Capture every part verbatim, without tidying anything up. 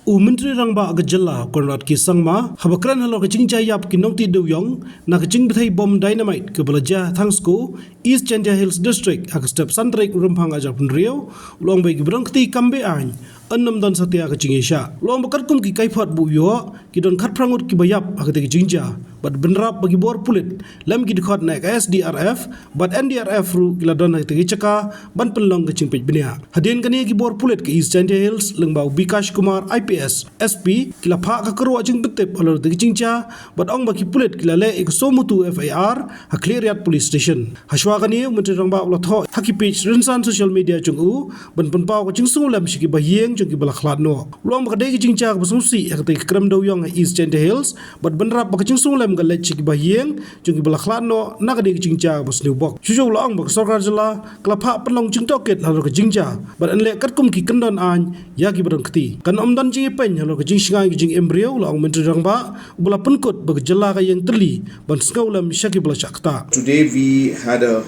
U Myntri Rangbah ka jylla Conrad K Sangma haba kren halor ka jingjia ïap ki nongtih dewïong na ka jingbthei bom dynamite kaba la jia ha Thangsko, East Jaintia Hills District, ha ka step san tarik Rymphang arhajar arphew hynriew, u la ong ba ki ba don kti kam be-aiñ, yn nym don satia ka jingïaishah. U la ong ba katkum ki kaiphod ba u ïoh, ki don khatphra ngut kiba ïap ha katei ka jingjia, bad bynrap ba ki bor pulit lem ki dkhot na ka S D R F bad N D R F ruh ki la don ha katei ka jaka ban pynlong ka jingpeit bniah. Hadien kane, ki bor pulit ka East Jaintia Hills lyngba u Bikash Kumar, I P S, S P, ki la phah ka kyrwoh jingpyntip halor katei ka jingjia, bad ong ba ki pulit ki la leh ïa ka suo motu F I R ha Khliehriat Police Station. Hashwa kane, u Myntri Rangbah u la thoh ha ki page rynsan social media jong u ban pynpaw ka jingsngewlem sha ki bahaïing jong ki ba la khlad noh. U la ong ba ka dei ka jingjia kaba sngewsih ha katei ka krem dewïong ha East Jaintia Hills, bad bynrap ba ka jingsngewlem ka leit sha ki bahaïing jong ki ba la khlad noh na katei ka jingjia kaba sniew bok. Shuh shuh u la ong ba ka sorkar jylla ka la phah pynlong jingtohkit halor ka jingjia, bad yn leh katkum ki kyndon aiñ ïa ki ba don kti. Kan ym don jingïapeiñ halor ka jingshngaiñ ka jingim briew, la ong u Myntri Rangbah, uba la pynkut ba ka jylla ka ïeng tylli ban sngewlem sha ki ba la shah ktah. Today we had a,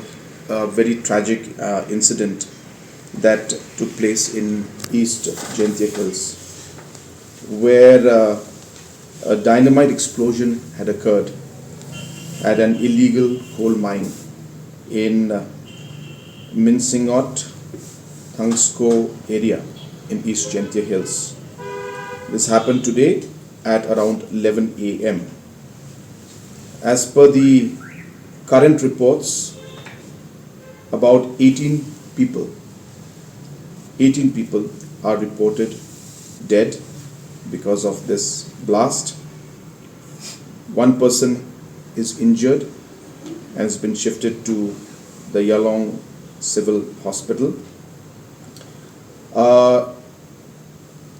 a very tragic uh, incident that took place in East Jaintia Hills, where uh, a dynamite explosion had occurred at an illegal coal mine in uh, Minsingot Thangsko area in East Jaintia Hills. This happened today at around eleven a m. As per the current reports, about eighteen people, eighteen people are reported dead because of this blast. One person is injured and has been shifted to the Ialong Civil Hospital. Uh,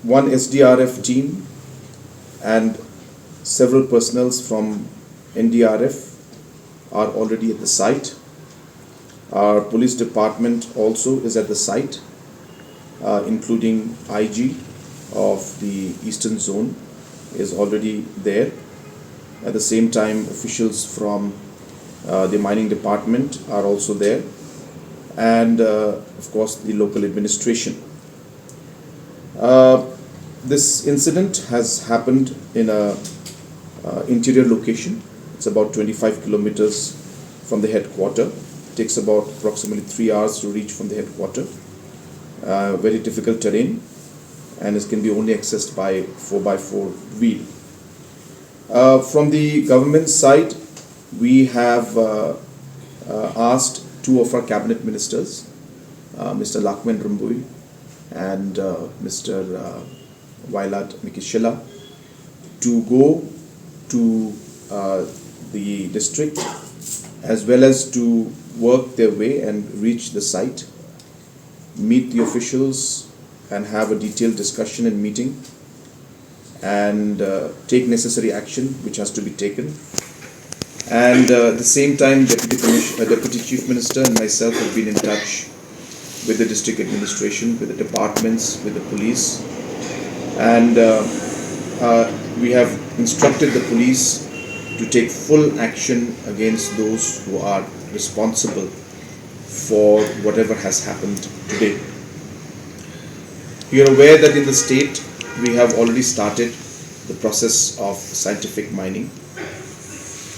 one S D R F team and several personnels from N D R F are already at the site. Our police department also is at the site, uh, including I G of the Eastern Zone is already there. At the same time, officials from uh, the mining department are also there, and uh, of course the local administration. Uh, this incident has happened in a uh, interior location. It's about twenty-five kilometers from the headquarter. It takes about approximately three hours to reach from the headquarter. Uh, very difficult terrain, and it can be only accessed by four by four wheel. Uh, from the government side, we have uh, uh, asked two of our cabinet ministers, uh, Mister Lahkmen Rymbui and uh, Mister Uh, Wailadmiki Shylla, to go to uh, the district as well as to work their way and reach the site, meet the officials, and have a detailed discussion and meeting, and uh, take necessary action which has to be taken. And uh, at the same time, Deputy, Commission, uh, Deputy Chief Minister and myself have been in touch with the district administration, with the departments, with the police, and uh, uh, we have instructed the police to take full action against those who are responsible for whatever has happened today. You're aware that in the state we have already started the process of scientific mining,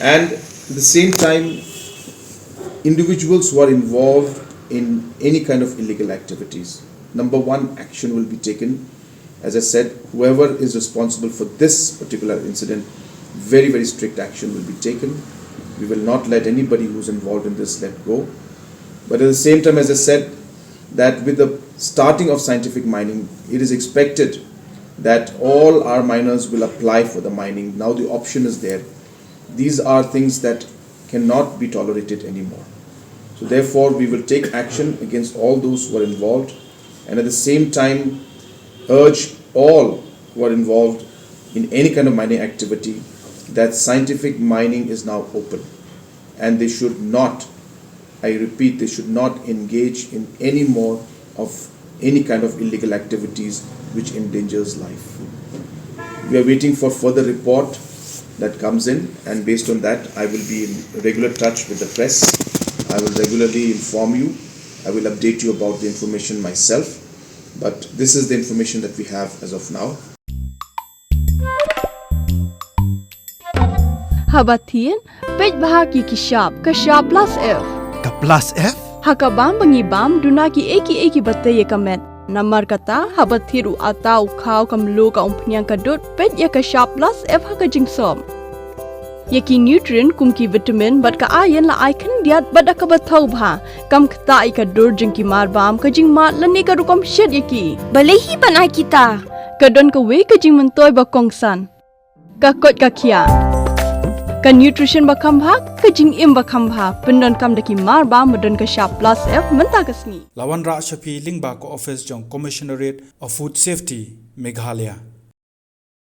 and at the same time, individuals who are involved in any kind of illegal activities, number one, action will be taken. As I said, whoever is responsible for this particular incident, very, very strict action will be taken. We will not let anybody who's involved in this let go. But at the same time, as I said, that with the starting of scientific mining, it is expected that all our miners will apply for the mining. Now the option is there. These are things that cannot be tolerated anymore. So therefore, we will take action against all those who are involved, and at the same time urge all who are involved in any kind of mining activity that scientific mining is now open, and they should not, I repeat, they should not engage in any more of any kind of illegal activities which endangers life. We are waiting for further report that comes in, and based on that, I will be in regular touch with the press. I will regularly inform you. I will update you about the information myself. But this is the information that we have as of now. Haba thied, peit bha ki ki shap, ka shap plus F. Ka plus F? Ha ka bam ba ngi bam, duna ki ei ki ei ki ba tei ïa ka met. Namar kata, haba thied u ata, u khaw, ka mluh, ka umphniang, ka dud, peit ïa ka shap plus F ha ka jingsop. Ïa ki nutrient kum ki vitamin bad ka iron la ai khyndiat bad da kaba thaw bha. Kam ktah ïa ka dur jong ki marbam, ka jingmad lane ka rukom shet ïa ki. Balei hi ban ai kita? Ka don kawei ka jingmyntoi ba kongsan. Ka koit ka khiah. Ka nutrition ba kham bha, ka jingim ba kham bha. Pyndonkam da ki marbam ba don ka shap plus F mynta ka sngi. La wanrah sha phi lyngba ka office jong Commissionerate of Food Safety, Meghalaya.